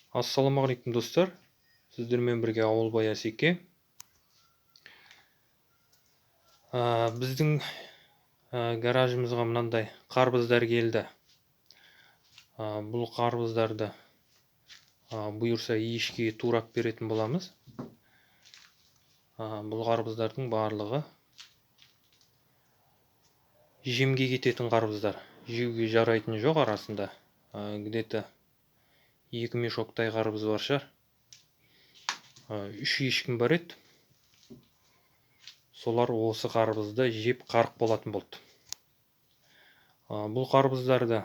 Ассалаумағалейкум, достар! Сіздермен бірге Ауылбай Асеке. Біздің гаражымызға мынандай қарбыздар келді. Бұл қарбыздарды бұйырса ешкіге турап беретін боламыз. Бұл қарбыздардың барлығы жемге кететін қарбыздар. Жеуге жарайтын жоқ арасында. Где-то 2 мешоктай қарбыз бар шығар. 3 ешкім бар еді. Солар осы қарбызды жеп қарық болатын болды. Бұл қарбыздарды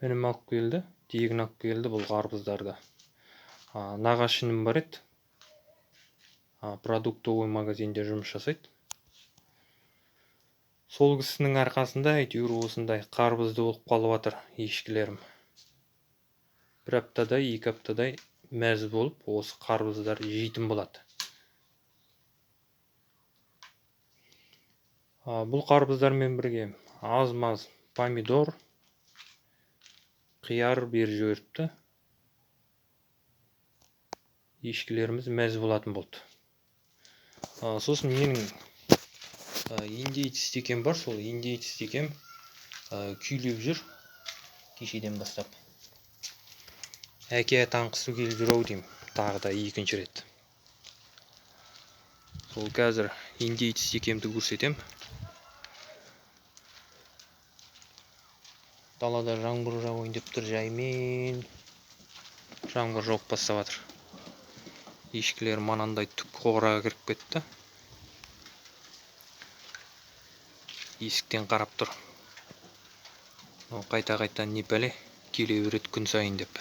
інім алып келді, тегін алып келді бұл қарбыздарды. Нағашы інім бар еді. Продуктовый магазинде жұмыс жасайды. Сол кісінің арқасында әйтеуір осындай қарбызды болып қалып жатыр ешкілерім. Бір аптадай, 2 аптадай мәз болып осы қарбыздар жейтін болады. Бұл қарбыздармен бірге аз-маз помидор, қияр беріп жіберіпті. Ешкілеріміз мәз болатын болды. Сосын менің индеец текем бар, сол индеец текем күйлеп жүр кешеден бастап. Әке атанғысы келіп жүр ау деймін, тағы да екінші рет. Сол қазір индеец текемді көрсетем. Далада жаңбыр жауайын деп тұр, жаймен жаңбыр жауып бастап жатыр. Ешкілер манандай түк қораға кіріп кетті. Есіктен қарап тұр. Қайта-қайта не пәле келе береді күн сайын деп.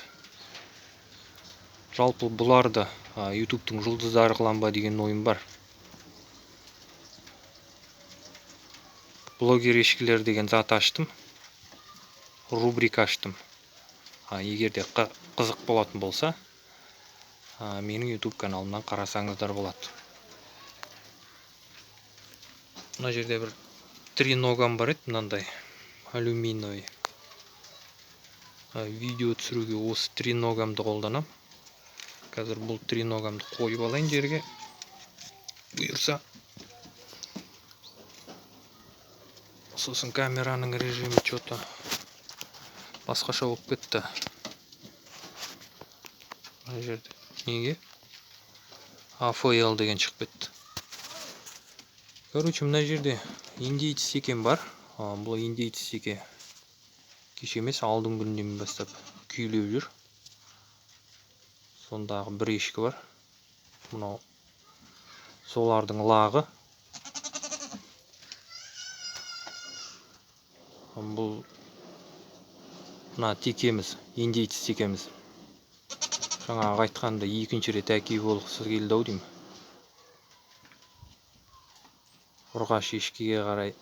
Жалпы бұларды ютубтың жұлдыздары қылам ба деген ойым бар. Блогер ешкілер деген зат аштым. Рубрика аштым. Егер де қызық болатын болса, менің YouTube каналымнан қарасаңыздар болады. Мына жерде бір триногам бар еді, мынандай алюминиевый. Видео түсіруге осы триногамды қолданам. Қазір бұл триногамды қойып алайын жерге. Бұйырса. Сосын камераның режимі чё-то басқаша болып кетті. Мына жерде неге АФЛ деген шығып кетті. Мына жерде индеец секем бар. Бұл индеец секе кеше емес, алдыңғы күннен бастап күйлеп жүр. Сондағы бір ешкі бар. Мынау солардың лағы. Бұл мына текеміз, индеец текеміз. Жаңағы айтқанда екінші рет әке болғысы келді ау деймін. Ұрғашы ешкіге қарай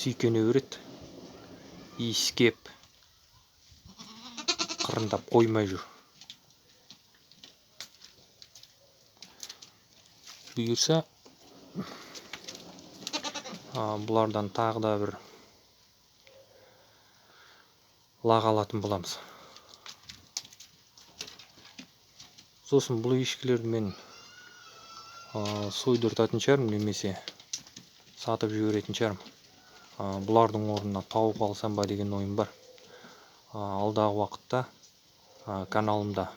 сүйкене береді. Иіскеп, қырындап қоймай жүр. Бұйырса, бұлардан тағы да бір лақ алатын боламыз. Сосын бұл ешкілерді мен сойдыртатын шығармын, немесе сатып жіберетін шығармын. Бұлардың орнына тауық алсам ба деген ойым бар. Алдағы уақытта каналымда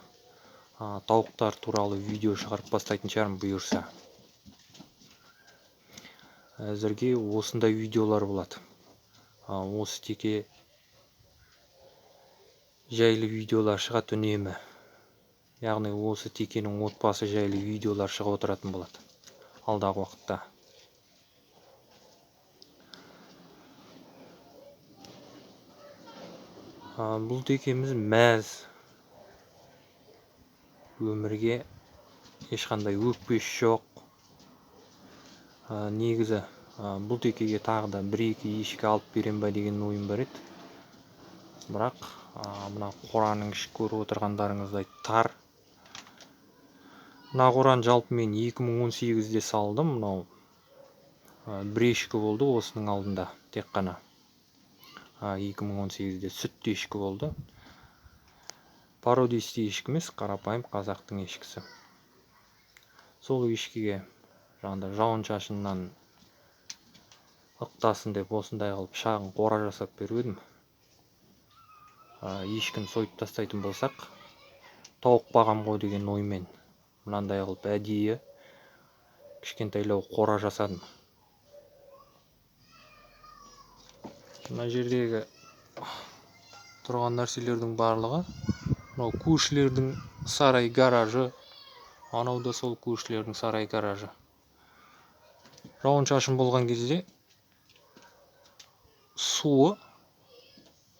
тауықтар туралы видео шығарып бастайтын шығармын бұйырса. Әзірге осындай видеолар болады. Осы теке жайлы видеолар шығады үнемі. Яғни осы текенің отбасы жайлы видеолар шығып отыратын болады алдағы уақытта. Бұл текеміз мәз, өмірге ешқандай өкпесі жоқ. Негізі, бұл текеге тағы да бір-екі ешкі алып берем ба деген ойым бар еді. Бірақ, мына қораның іші көріп отырғандарыңыздай тар. Мына қораны жалпы мен екі мың он сегізде салдым. Мынау, бір ешкі болды осының алдында тек қана. 2018-де сүтті ешкі болды. Породистый ешкі емес, қарапайым қазақтың ешкісі. Сол ешкіге жаңағыдай жауын-шашыннан ықтасын деп осындай қылып шағын қора жасап беріп едім. Ешкіні сойып тастайтын болсақ, тауық бағам ғой деген оймен мынандай қылып әдейі кішкентайлау қора жасадым. Мына жердегі тұрған нәрселердің барлығы мынау көршілердің сарай гаражы, анау да сол көршілердің сарай гаражы. Жауын-шашын болған кезде суы,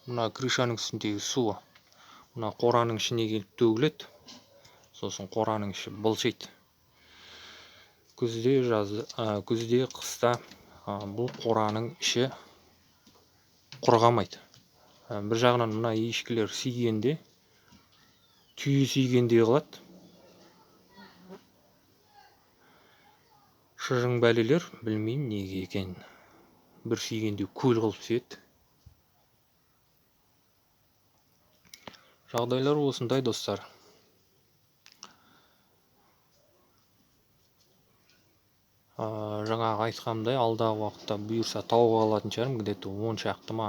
мына крышаның үстіндегі суы мына қораның ішіне келіп төгіледі. Сосын қораның іші былшиды. Күзде, жазда, күзде, қыста, бұл қораның іші құрғамайды. Бір жағынан мына ешкілер сүйгенде, түйе сүйгендей қылады. Шыжың бәлелер, білмеймін неге екенін, бір сүйгенде көл қылып сүйеді. Жағдайлар осындай, достар. Жаңағы айтқанымдай, алдағы уақытта бұйырса тауық алатын шығармын, где-то 10 шақты ма.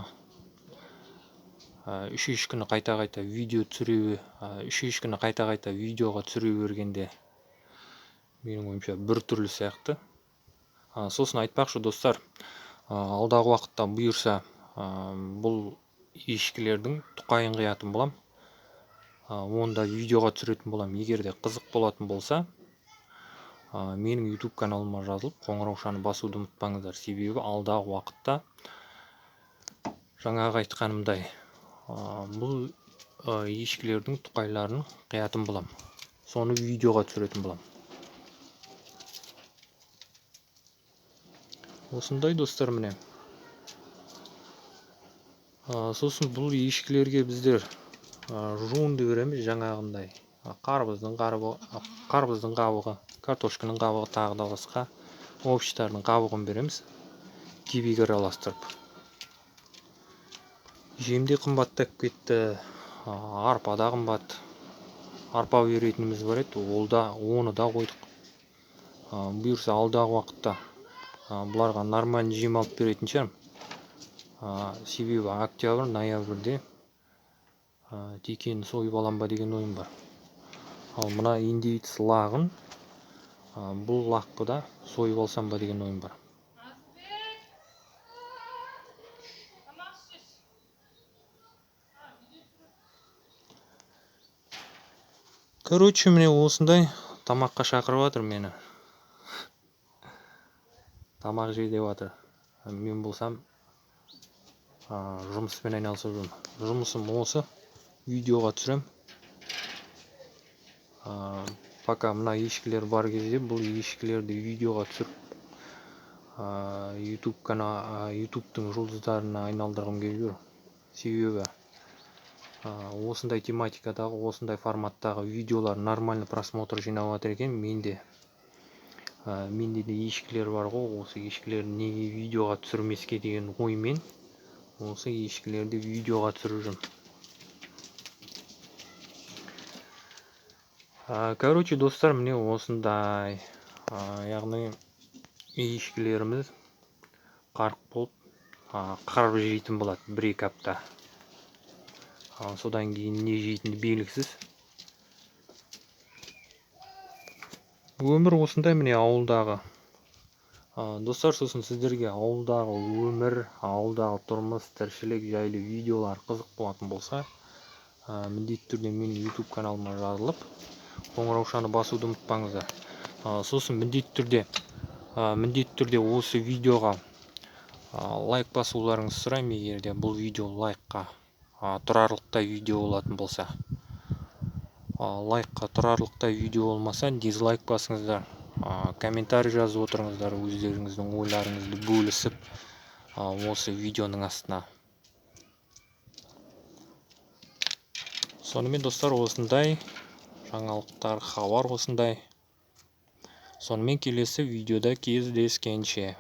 Үш ешкіні қайта-қайта видео түсіре, үш ешкіні қайта-қайта видеоға түсіре бергенде менің ойымша бір түрлі сияқты. Сосын айтпақшы, достар, алдағы уақытта бұйырса, бұл ешкілердің тұқайын қиятын болам. Оны да видеоға түсіретін болам. Егер де қызық болатын болса, менің YouTube каналыма жазылып, қоңыраушаны басуды ұмытпаңыздар. Себебі алдағы уақытта жаңағы айтқанымдай, бұл ешкілердің тұқайларын қиятын болам. Соны видеоға түсіретін болам. Осындай, достар, міне. Сосын бұл ешкілерге біздер жуынды береміз, жаңағындай. Қарбыздың қабығы, картошканың қабығы, тағы да басқа овощтардың қабығын береміз, кебек араластырып. Жем де қымбаттап кетті, арпа да қымбат. Арпа беретініміз бар еді, оны да қойдық. Бұйырса алдағы уақытта бұларға нормальный жем алып беретін шығармын. Себебі октябрь, ноябрьде текені сойып алам ба деген ойым бар. Ал мына индейец лағын, бұл лақты да сойып алсам ба деген ойым бар. Короче, міне осындай тамаққа шақырып жатыр мені. Тамақ же деп жатыр. Мен болсам, жұмыспен айналысып жүрмін. Жұмысым осы, видеоға түсірем. Пока мына ешкілер бар кезде бұл ешкілерді видеоға түсіріп, YouTube-тың жұлдыздарына айналдырғым келіп жүр. Себебі осындай тематикадағы, осындай форматтағы видеолар нормальный просмотр жинап жатыр екен. Менде де ешкілер бар ғой, осы ешкілерді неге видеоға түсірмеске деген оймен осы ешкілерді видеоға түсіріп жүрмін. Короче, достар, міне осындай, яғни ешкілеріміз қарқ болып, қарып жейтін болады бір-екі апта. Содан кейін не жейтіні белгісіз. Өмір осындай міне ауылдағы. Достар, сосын сіздерге ауылдағы өмір, ауылдағы тұрмыс, тіршілік жайлы видеолар қызық болатын болса, міндетті түрде менің YouTube каналыма жазылып, қоңыраушаны басуды ұмытпаңыздар. Сосын міндетті түрде осы видеоға лайк басуларыңызды сұраймын, егер де бұл видео лайкқа тұрарлықтай видео болатын болса. Лайкқа тұрарлықтай видео болмаса, дизлайк басыңыздар, комментарий жазып отырыңыздар, өздеріңіздің ойларыңызды бөлісіп, осы видеоның астына. Сонымен, достар, осындай жаңалықтар, хабар осындай. Сонымен келесі видеода кездескенше.